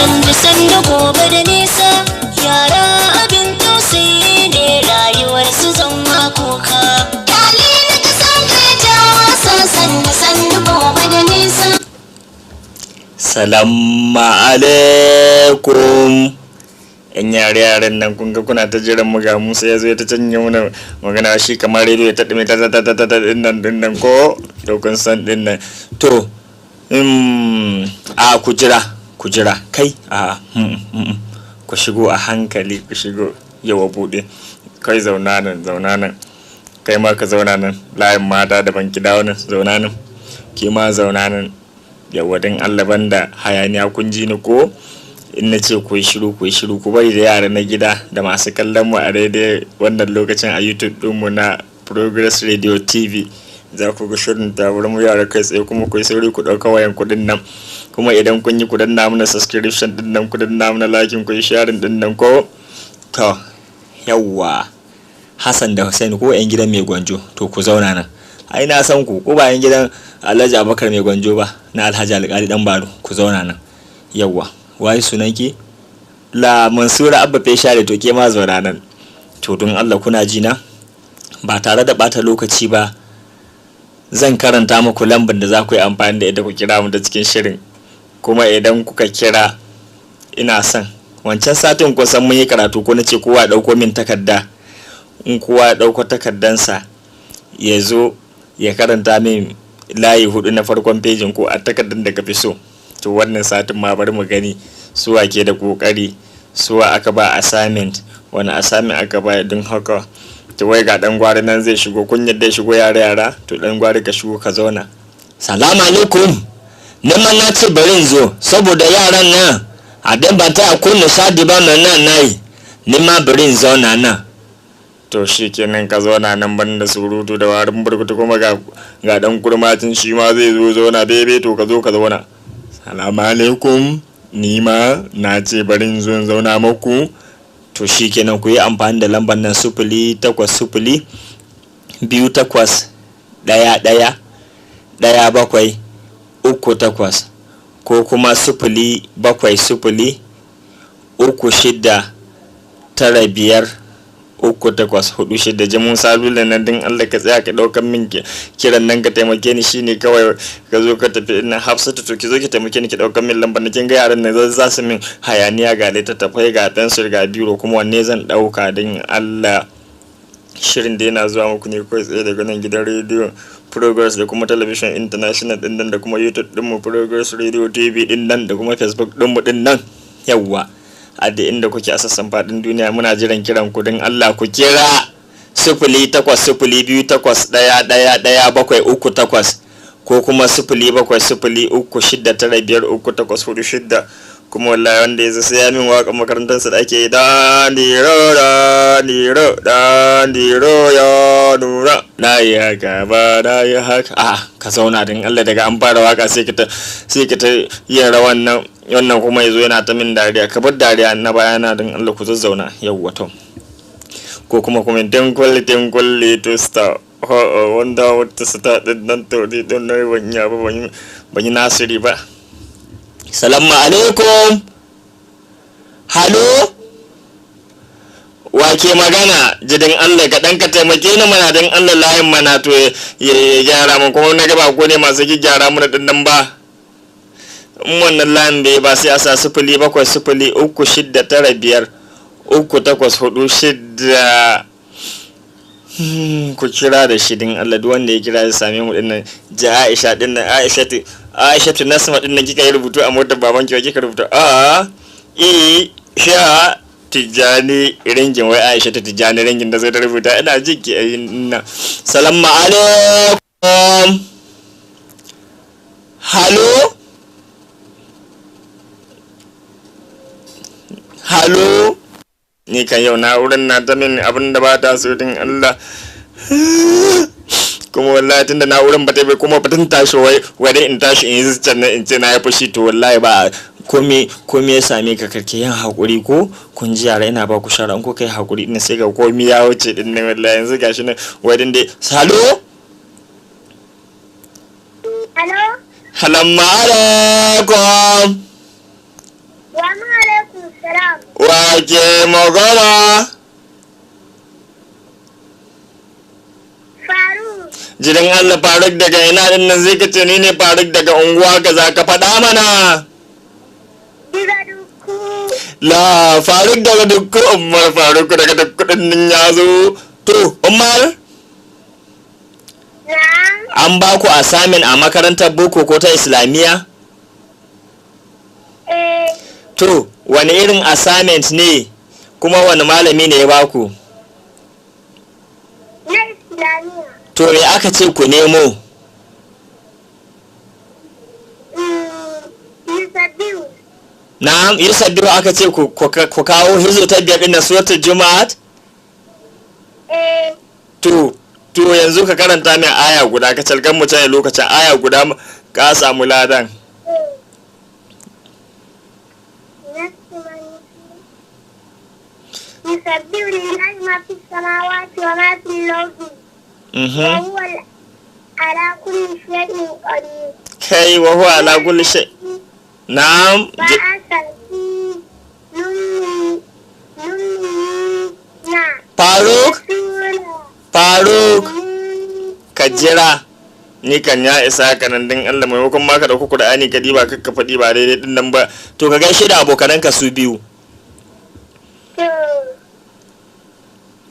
Sannu sannu gobe da nisa, yara abin tausayi ne, rayuwar su zama kuka. Kyale na kasan gajawa, sannu sannu gobe da nisa. Salamu alaikum. Yan yare yaren nan, kun ga kuna ta jiran mu, ga Musa ya zo ya ta canja mana magana, shi kamar rediyo ta ɗume ta ta ta ta ta din nan din nan ko to kun san din nan. To a ku jira, ku jira kai, a ku shigo a hankali, ku shigo yawa buɗe kai, zauna nan, zauna nan, kai ma ka zauna nan, layin mata daban, ki dawo nan, zauna nan, ki ma zauna nan. Yawa, don Allah banda hayaniya, kun ji ni ko? In na ce ku yi shiru, ku yi shiru, ku bari da yara na gida da masu kallon mu a daidai wannan lokacin a YouTube ɗinmu na Progress Radio TV, za ku ga shirin tabar mu yara kai tsaye. Kuma ku yi sauri ku ɗauka wayan kuɗin nan, kuma idan kun yi, ku danna mana subscription ɗin nan, ku danna mana liking, ku yi sharing ɗin nan ko. To yawwa, Hassan da Hussein ko 'yan gidan mai gwanjo, to ku zauna nan. Ai na san ku, ko ba 'yan gidan Alhaji Abubakar mai gwanjo ba, na Alhaji Alƙali dan Baro, ku zauna nan. Yawwa, waye sunanki? La Mansura Abba Fesha da, to ke ma zauna nan. To don Allah kuna ji na, ba tare da bata lokaci ba, zan karanta muku lambar da za ku yi amfani da ita ku kira mu da cikin shirin. Kuma idan kuka kira, ina son wancan satin kusan mun yi karatu ko na ce kowa ya ɗauko min takarda. In kowa ya ɗauko takardansa, ya zo ya karanta min layi hudu na farkon fejin ko a takardar da ka fi so. To wannan satin ma bari mu gani suwa ke da kokari, suwa aka ba assignment, wani assignment aka ba. Don haka to wai ga dan gwari nan zai shigo, kun yadda ya shigo, yara yara? To dan gwari, ka shigo ka zauna. Salamu alaikum. Neman na ce bari in zo saboda yaran nan a dan ba ta ko nishadi ba mai nan nayi. Nima bari in zauna nan. To shi kenan, ka zauna nan, ban da surutu da warin burkutu. Kuma ga dan kurmacin, shi ma zai zo zauna bebe. To ka zo ka zauna. Salamu alaikum, ni ma na ce bari in zo in zauna muku. To shi kenan, ku yi amfani da lambar nan: 08028111738, ko kuma 07036953846. Ji Musa Lula nan, din Allah ka tsaya ka ɗaukan min kiran nan, ka taimake ni. Shine kawai ka zo ka tafi ina Hafsatu, to ki zo ki taimake ni, ki ɗaukan min lambar. Kin ga yaran nan za su min hayaniya, ga littattafai, ga pencil, ga biro, kuma wanne zan ɗauka din Allah? Shirin da yana zuwa muku ne kai tsaye daga nan gidan rediyo Progress da kuma Television International din nan, da kuma YouTube din mu Progress Radio TV din nan, da kuma Facebook din mu din nan. Yawwa, a da inda kuke a sassan faɗin duniya, muna jiran kiran ku. Don Allah ku kira 08028111738, ko kuma 07036953846. Kuma wallahi wanda ya zo sai ya min waƙar makarantarsa da ake yi: dandiro, dandiro, dandiro ya nura, na yi haka ba, na yi haka. A ka zauna don Allah, daga an fara waka sai ka ta yin rawan nan. Wannan kuma yazo yana ta min dariya, ka bar dariya na bayana. Don Allah ku zazzauna. Yawwa, to ko kuma tinkul tinkul little star, wanda wata star din nan. To ni don na ban yi ba, ban yi nasiri ba. Salamu alaikum. Halo, wa ke magana? Jidin Allah ka dan ka taimake ni mana, don Allah layin mana to ya gyara mu. Kuma na gaba ko ne masu gyara mana din nan ba, in wannan layin bai ba, sai a sa 07036953846. Ku kira da shi din Allah, duk wanda ya kira ya same mu din nan. Ji Aisha din nan, Aisha, Aisha Nasma din nan, kika yi rubutu a motar baban ki, kika rubuta a e sha Tijjani ringin, wai Aisha ta Tijjani ringin da zai ta rubuta. Ina jin ki ayin nan. Salamu alaikum. Halo, halo. Ni kan yau na'urar na ta min abin da ba ta so din Allah. Kuma wallahi tunda na'urar ba ta bai kuma batun tashi, wai wai dai in tashi in yi zuciyar nan in ce na yi fushi, to wallahi ba komai. Komai ya same ka, karke yin hakuri ko kun ji yara, ina ba ku shara, in ko kai hakuri ina sai ga komai ya wuce din nan. Wallahi yanzu gashi nan wai din dai. Halo. Halo? Salamu alaikum. Wa alaikum salam. Wa ke magana? Faruk. Jiran Allah, Faruk daga ina din nan? Zai kace ni ne Faruk daga unguwa kaza, ka faɗa mana. Diga duku. La, Faruk daga dukku. Umar Faruk daga dukku din nan ya zo. To Umar. Na'am. An ba ku assignment a makarantar boko ko ta islamiyya? Eh. To wani irin assignment ne, kuma wani malami ne ya ba ku? Na Islamiyya. To me aka ce ku nemo? Yusabbihu. Na'am, yusabbihu aka ce ku kawo, hizo ta 5 din na suratul juma'at? Eh. To yanzu ka karanta min aya guda ka calgan mu tare lokacin, aya guda ka samu ladan. Eh. يسبح لله ما في السماوات وما في الأرض وهو على كل شيء قدير. Kai, wa huwa ala kulli shay. Na'am. بعث في نمنا Faruk, رسولا Faruk, ka jira. Ni kan ya isa haka nan din Allah, maimakon ma ka dauko Qur'ani ka diba, kakka faɗi ba daidai din nan ba. To ka gaishe da abokananka su biyu. To.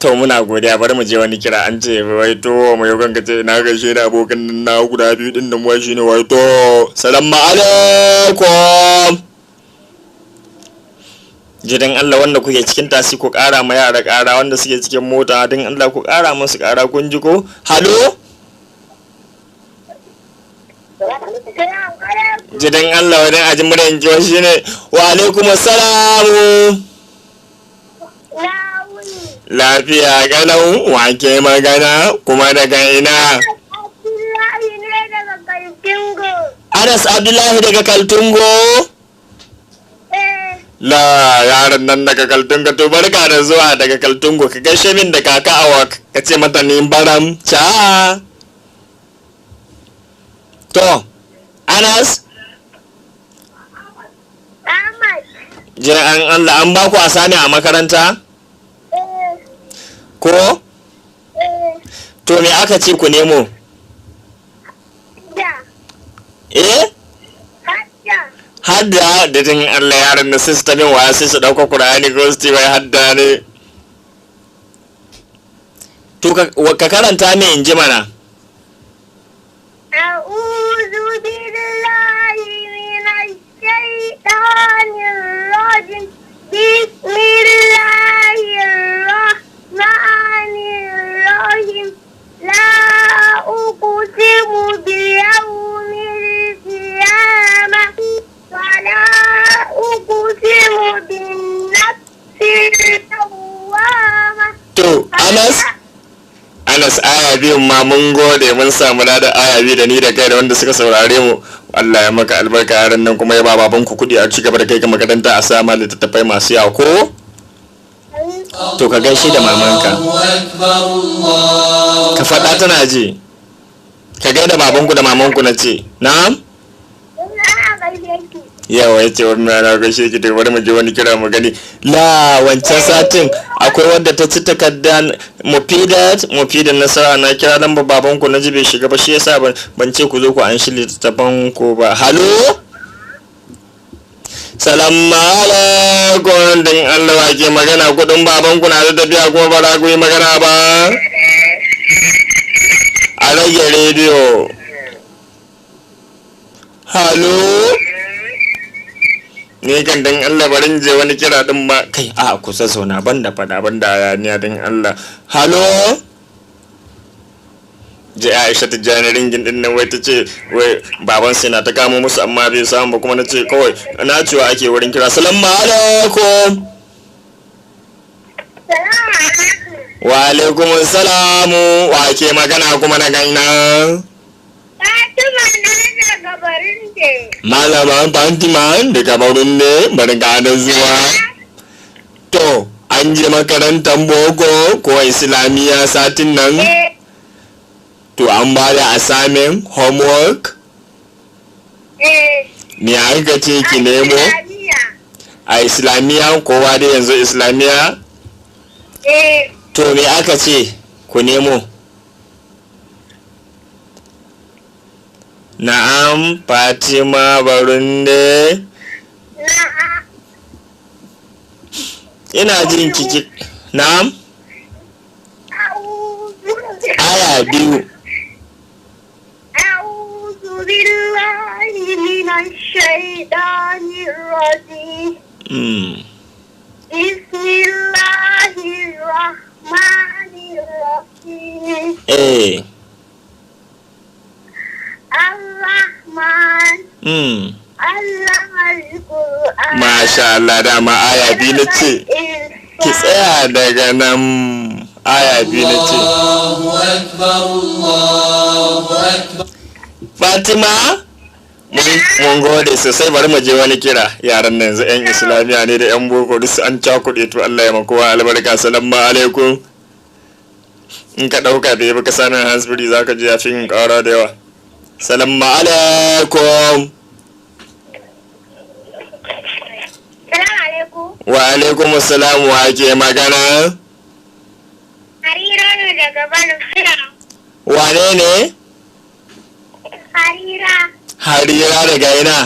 To muna godiya, bari mu je wani kira. An ce wai to mai yogan ka ce na gaishe da abokan nan na guda biyu din nan, wai shine wai. To salamu alaikum. Jidan Allah, wanda kuke cikin tasi ku ƙara ma yara ƙara, wanda suke cikin mota din Allah ku ƙara musu ƙara, kun ji ko? Halo. Salamu alaikum. Jidan Allah, wajen aji muryan kiwa shine. Wa alaikum assalamu. Na wuni. Lafiya kalau. Wake magana kuma daga ina? Abdullahi ne daga Kaltungo. Anas Abdullahi daga Kaltungo? Eh. La, yaron nan daga Kaltungo, to barka da zuwa daga Kaltungo. Ka gaishe min da kaka Awak, ka ce mata ni baram ca. To Anas. Ahmad. Jira an Allah, an ba ku asami a makaranta? Eh. Ko? Eh. To me aka ce ku nemo? Da. Eh? Hajja. Hadda da jin Allah, yaran na sister min waya sai su dauka Qur'ani ko su ce wai hadda ne. To ka karanta min in ji mana. أعوذ بالله من الشيطان الرجيم. بسم الله الرحمن الرحيم. لا أقسم بيوم القيامة ولا أقسم بالنفس اللوامة. To Anas, Anas, aya biyun ma mun gode, mun samu da aya biyu da ni da kai da wanda suka saurare mu. Allah ya maka albarka yaran nan, kuma ya ba baban ku kudi a ci gaba da kai ka makaranta, a sama littattafai masu yawa ko. To ka gaishe da mamanka. Ka faɗa tana ji. Ka gaida babanku da mamanku na ce. Na'am? Ina gaishe ki. Yawa, ya ce wani na gaishe ki. To bari mu je wani kira mu gani. La, wancan satin akwai wadda ta ci takarda, Mufidat, Mufidat Nasara. Na kira lamba babanku na ji bai shiga ba, shi yasa ban ce ku zo ku an shi littattafan ku ba. Halo, salamu alaikum. Din Allah, wa ke magana? Kudin babanku na da tafiya kuma ba za ku yi magana ba. A rage rediyo. Halo. Ni kan dan Allah barin je wani kira din ba. Kai, a kusa zauna, ban da fada, ban da hayaniya din Allah. Halo. Je Aisha Tijjani ringin din nan, wai ta ce wai baban sai na ta kamo musu amma bai samu ba, kuma na ce kawai na cewa ake wurin kira. Salamu alaikum. Salamu alaikum. Wa alaikum salamu. Wa ke magana kuma na gaina? Fatima na daga Barinde. Malama Fatima daga Barunde, barka da zuwa. To an je makarantar boko ko islamiyya satin nan? Eh. To an ba da assignment, homework? Eh. Me aka ce ki nemo? Islamiyya. Islamiyya kowa dai yanzu Islamiyya? Eh. To me aka ce ku nemo? Na'am, Fatima Barunde. Na'am. Ina jin kiki. Na'am? Aya biyu. أعوذ بالله من الشيطان الرجيم. بسم الله الرحمن الرحيم. Eh. الرحمن علم القرآن. Masha Allah, dama aya biyu na ce. Ki tsaya daga nan, aya biyu na ce. Fatima, mun gode sosai, bari mu je wani kira. Yaran nan yanzu 'yan Islamiyya ne da 'yan boko duk su an cakuɗe. To Allah ya ma kowa albarka. Salamu alaikum. In ka ɗauka da ya baka sanin hansbiri za ka ji ya fi yin ƙara da yawa. Salamu alaikum. Salamu alaikum. Wa alaikum assalam, wa ke magana? Harira ne daga Balfira. Wane ne? Harira. Harira daga ina?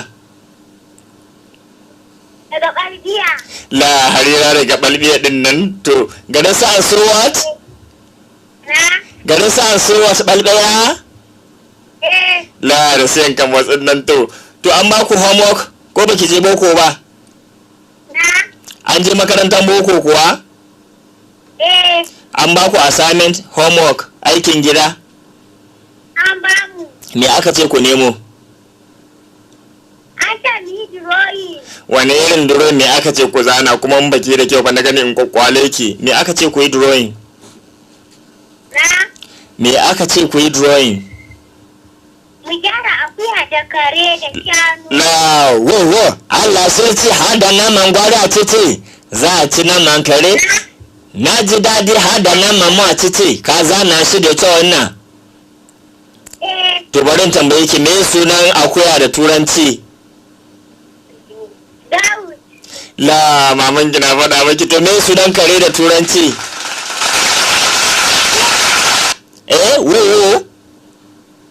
Daga Balbiya. La, Harira daga Balbiya din nan. To garin sa an so what? Na? Garin sa an so what Balbiya? Eh. La, da sayan kan watsin nan. To an ba ku homework ko baki je boko ba? Na? An je makarantar boko kuwa? Eh. An ba ku assignment, homework, aikin gida? An ba mu. Me aka ce ku nemo? An ce mu yi drawing. Wane irin drawing? Me aka ce ku zana? Kuma in baki da kyau ba na gani in kwakwale ki. Me aka ce ku yi drawing? Na? Me aka ce ku yi drawing? Mu gyara akuya da kare da shanu. La, wo wo, Allah sai ce hada naman gwari a titi, za a ci naman kare. Na ji daɗi, hada naman mu a titi, ka zana shi da kyau wannan. Eh. To bari in tambaye ki, me sunan akuya da turanci? Dawud. La, maman ki na faɗa maki. To me sunan kare da turanci? Eh, wo wo.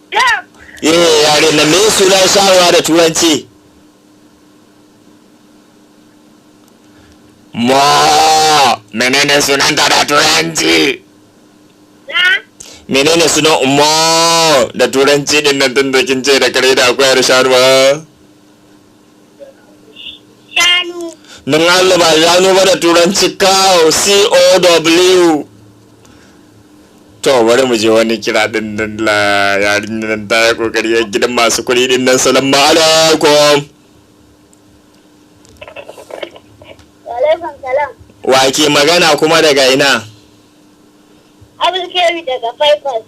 Dog. Eh, yare na, me sunan sharuwa da turanci? Mo, menene sunan ta da turanci? Na? Menene sunan mo da turanci din nan, tun da kin ce da kare da akwai da sharuwa? Shanu. Don Allah, ba shanu ba, da turanci cow, C O W. To bari mu je wani kira din nan. La, yarin nan ta yi kokari, yan gidan masu kuɗi din nan. Salamu alaikum. Alaikum salam. Wa ke magana kuma daga ina? Abul Keri daga Bypass.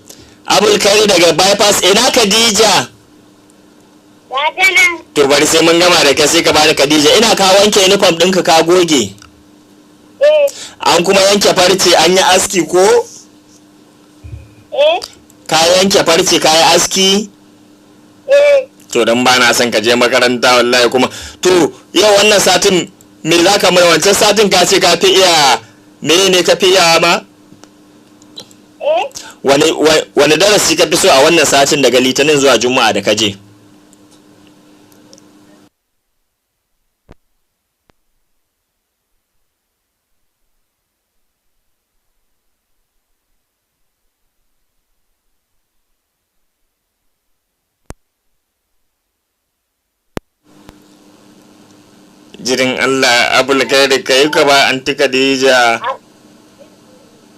Abul Kari daga Bypass. Ina Khadija? Ga ta nan. To bari sai mun gama da kai sai ka bani Khadija. Ina ka wanke uniform ɗinka ka goge? Eh. An kuma yanke farce, an yi aski ko? Eh. Ka yanke farce, ka yi aski? Eh. To dan ba na son ka je makaranta wallahi kuma. To yau wannan satin me za ka mai? Wancan satin ka ce ka fi iya me ne ka fi iya ma? Eh. Wani darasi ka fi so a wannan satin daga Litinin zuwa Juma'a da ka je? Jirin Allah, Abul kai da kai ka ba Anti Khadija.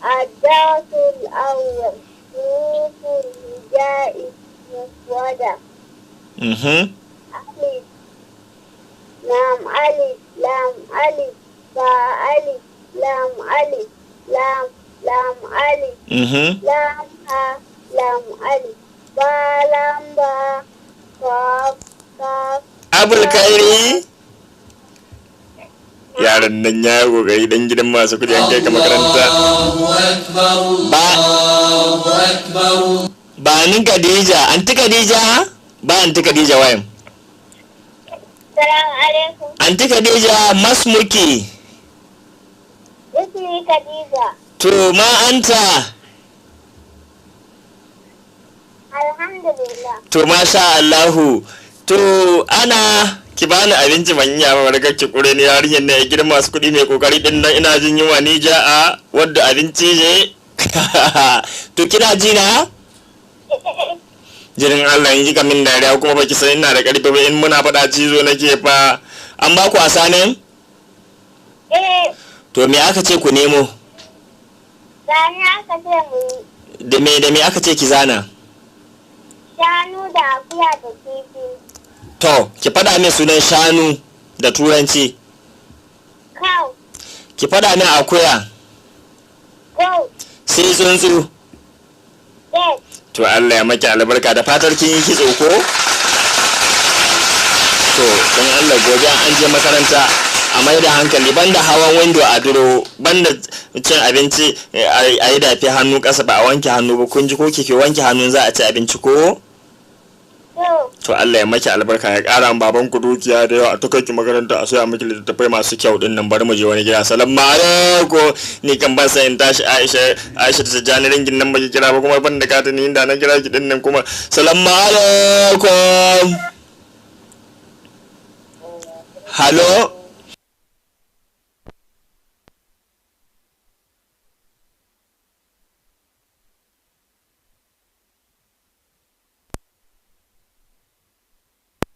الدرس الأول حروف الهجاء المفردة. ألف لام ألف لام ألف باء ألف لام ألف لام لام ألف لام ها لام ألف باء لام باء قاف قاف. Abul Kairi, yaran nan ya yi kokari, dan gidan masu kudi, an kai ka makaranta. Ba ba ni Khadija, Anti Khadija, ba Anti Khadija wayan. Assalamu alaikum. Anti Khadija masmuki. Ismi Khadija. To ma anta. Alhamdulillah. To masha Allahu. To ana ki bani abinci ban iya ba barkar ki kure ni yarinyar ne gidan masu kuɗi mai kokari din nan ina jin yunwa ni ja'a wadda abinci ne. To kina ji na? Jirin Allah in kika min dariya kuma baki san ina da karfi ba in muna faɗa cizo nake fa. An ba ku wasa ne? Eh, To me aka ce ku nemo? zane aka ce mu yi Da me aka ce ki zana? shanu da akuya da kifi. To ki faɗa min sunan shanu da turanci. Cow, Ki faɗa min akuya goat, sai tsuntsu. bird. To Allah ya maki albarka da fatar kin yi kitso ko? To don Allah gobe an je makaranta a mai da hankali banda hawan window a duro banda cin abinci a yi dafi hannu ƙasa ba a wanke hannu ba kun ji ko kike wanke hannun za a ci abinci ko? To, To Allah ya maki albarka ya ƙara ma baban ku dukiya da yawa a ta kai ki makaranta a saya miki littattafai masu kyau din nan bari mu je wani gida. Salamu alaikum. Ni kan ban san in tashi Aisha Aisha ta jani ringin nan baki kira ba kuma ban da katin ni inda na kira ki din nan kuma salamu alaikum. Halo.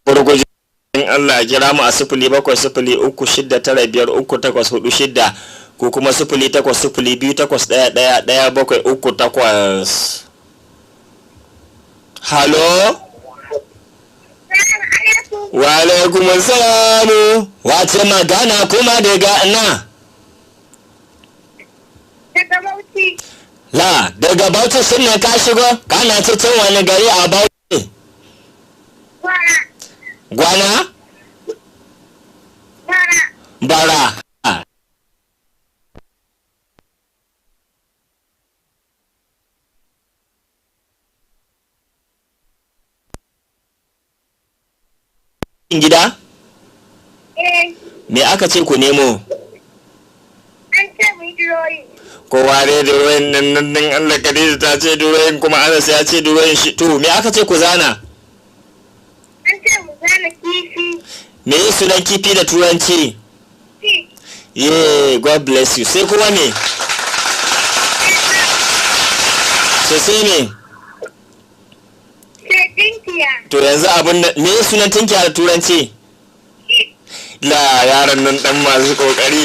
Gurguje. In Allah ya kira mu a 07036953846 ko kuma 08028111738. Halo. Assalamu alaikum. Wa alaikum assalamu. Wace magana kuma daga na? Daga Bauchi. La, daga Bauchi sun ka shigo? Kana cikin wani gari a Bauchi? Gwara, Gwana? gwara. Bara. Gida? Eh, Me aka ce ku nemo? an ce mu yi drawing. Kowa dai drawing nan nan nan Allah Khadija ta ce drawing kuma Anas ya ce drawing shi. To me aka ce ku zana? An ce mu zana kifi. Me yi sunan kifi da turanci? Fish. Yeah, God bless you. Sai kuma me? So sai me? Sai dinkiya. To yanzu abin da me yi sunan tinkiya da turanci? La yaron nan dan masu kokari.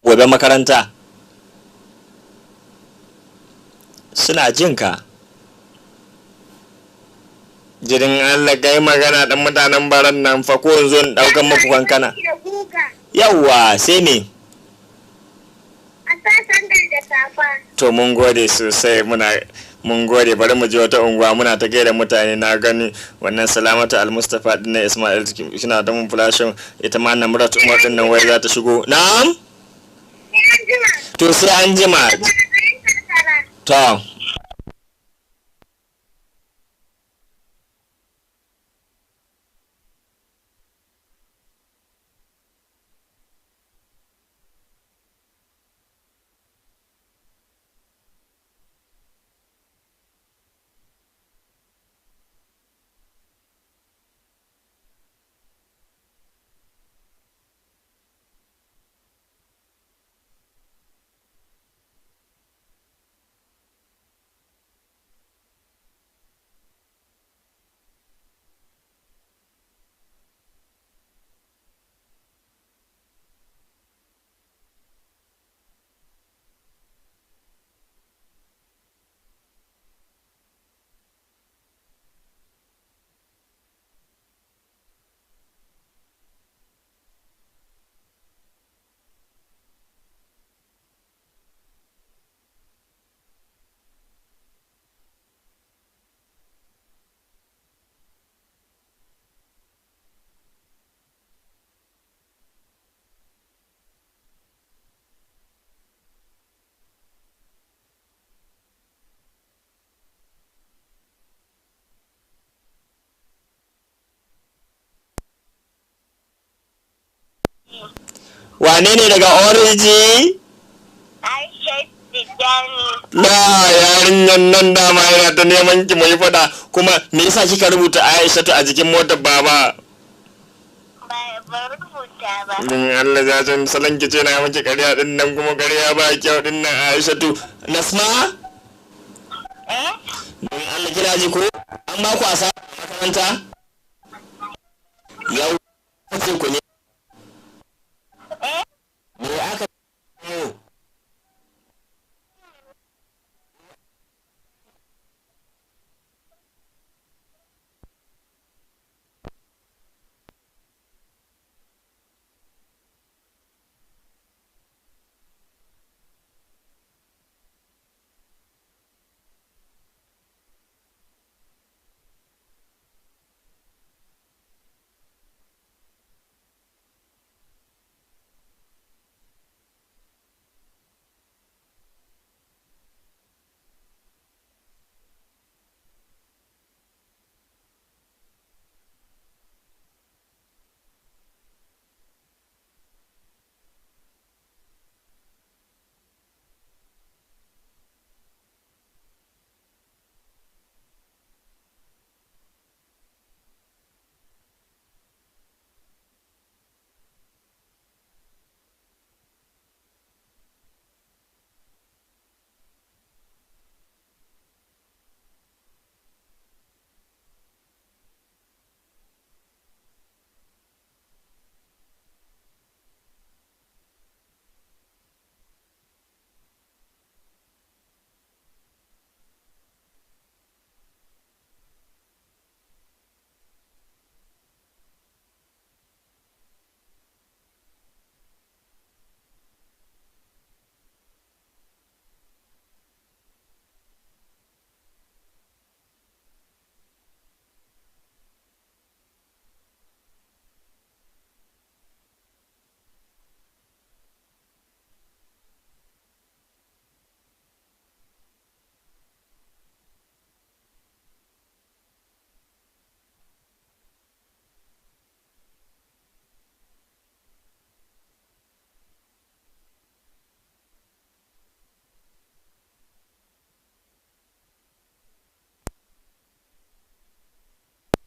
Gobe makaranta. Suna jin ka. Jirin Allah kai magana dan mutanen baran nan fa ko yanzu in daukan muku kankana. Da guga. Yawwa sai me? A sa sandal da safa. To mun gode sosai muna mun gode bari mu je wata unguwa muna ta gaida mutane na gani wannan Salamatu Almustafa din na Ismail suna ta mun flashin ita ma Namrat Umar din nan wai za ta shigo. Na'am? Sai an jima. To sai an jima. Daga garin karkara. To. Wane ne daga Oriji? Aisha Tijjani. La, yarinyar nan dama yana ta neman ki mai fada. Kuma me yasa kika rubuta Aishatu a jikin motar baba? Ba rubuta ba. Din Allah ya san salon ki ce na miki ƙarya din nan, kuma ƙarya ba kyau din nan. Aishatu Nasma? Eh? Don Allah, kina ji ko? An ba ku asa a makaranta? Yau ce ku ne? Eh? Me aka yau?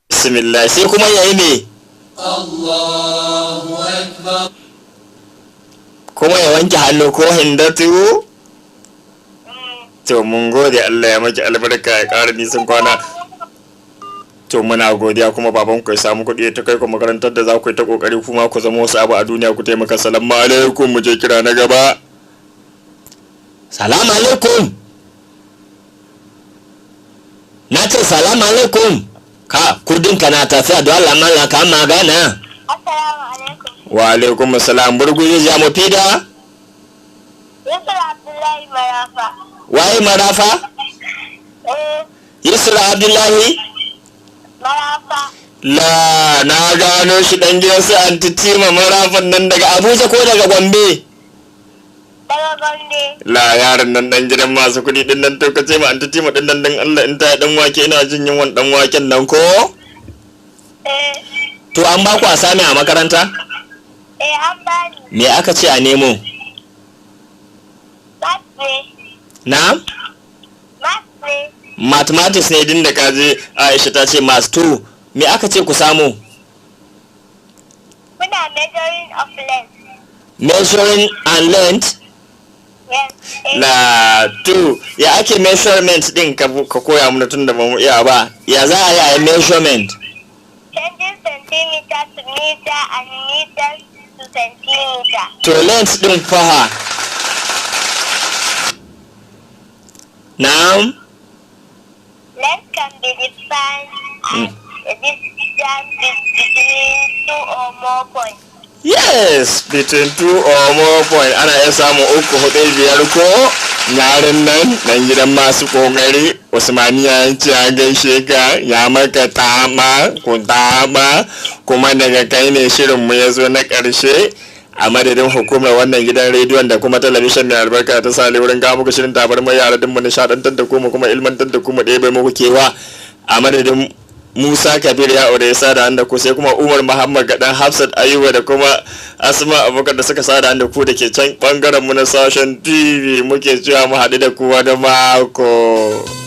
Bismillah, sai kuma yayi me? Kuma ya wanke hannu ko, Hindatu? To mun gode, Allah ya maki albarka, ya ƙara nisan kwana. To muna godiya, kuma baban ku ya samu kuɗi ta kai ku makarantar da za ku yi ta kokari kuma ku zama wasu abu a duniya, ku taimaka. Salamu alaikum, mu je kira na gaba. Salamu alaikum. Na ce salamu alaikum. Ka kudin ka na tafiya, don Allah mallan ka magana. Assalamu alaikum. Wa alaikum assalam. Burguji ja mu fida. Yusuf Abdullahi Marafa. Waye Marafa? Eh. Yusra Abdullahi. Marafa. La, na gano shi, dan gidan su Antitima Marafan nan daga Abuja ko daga Gombe? Daga Gombe. La, yaron nan dan gidan masu kuɗi din nan. To ka ce ma Antitima din nan, dan Allah in ta yi dan wake, ina jin yunwan dan waken nan ko? Eh. To an ba ku asami a makaranta? Eh, an bani. Me aka ce a nemo? Math ne. Na? Math ne. Mathematics ne din da kaje Aisha ta ce maths 2. Me aka ce ku samu? Muna measuring of length. Measuring and length? Yes. Eh. Na 2. Ya ake measurement din? Ka koya mana tun da ba mu iya ba. Ya za a yi a yi measurement? Changing centimeter to meter and meter to centimeter. To length din faha? Na'am. Length can be defined as a distance between two or more points. Yes, between two or more point. Ana iya samun uku, hudu, biyar ko? Yarin nan, dan gidan masu kokari, Usmaniya ya ce ya gaishe ka, ya maka tama, ku tama, kuma daga kai ne shirinmu ya zo na ƙarshe. A madadin hukumar wannan gidan rediyon da kuma talabishin mai albarka ta sale wurin kawo muku shirin tabarmar yara, din mu nishaɗantar da ku, mu kuma ilmantar da ku, mu ɗebe muku kewa. A madadin Musa Kabir ya aure sada da ku, sai kuma Umar Muhammad Gadan, Hafsat Ayuba da kuma Asma Abubakar da suka sada da ku da ke can bangaren mu na sashen TV, muke cewa mu haɗu da kowa da mako.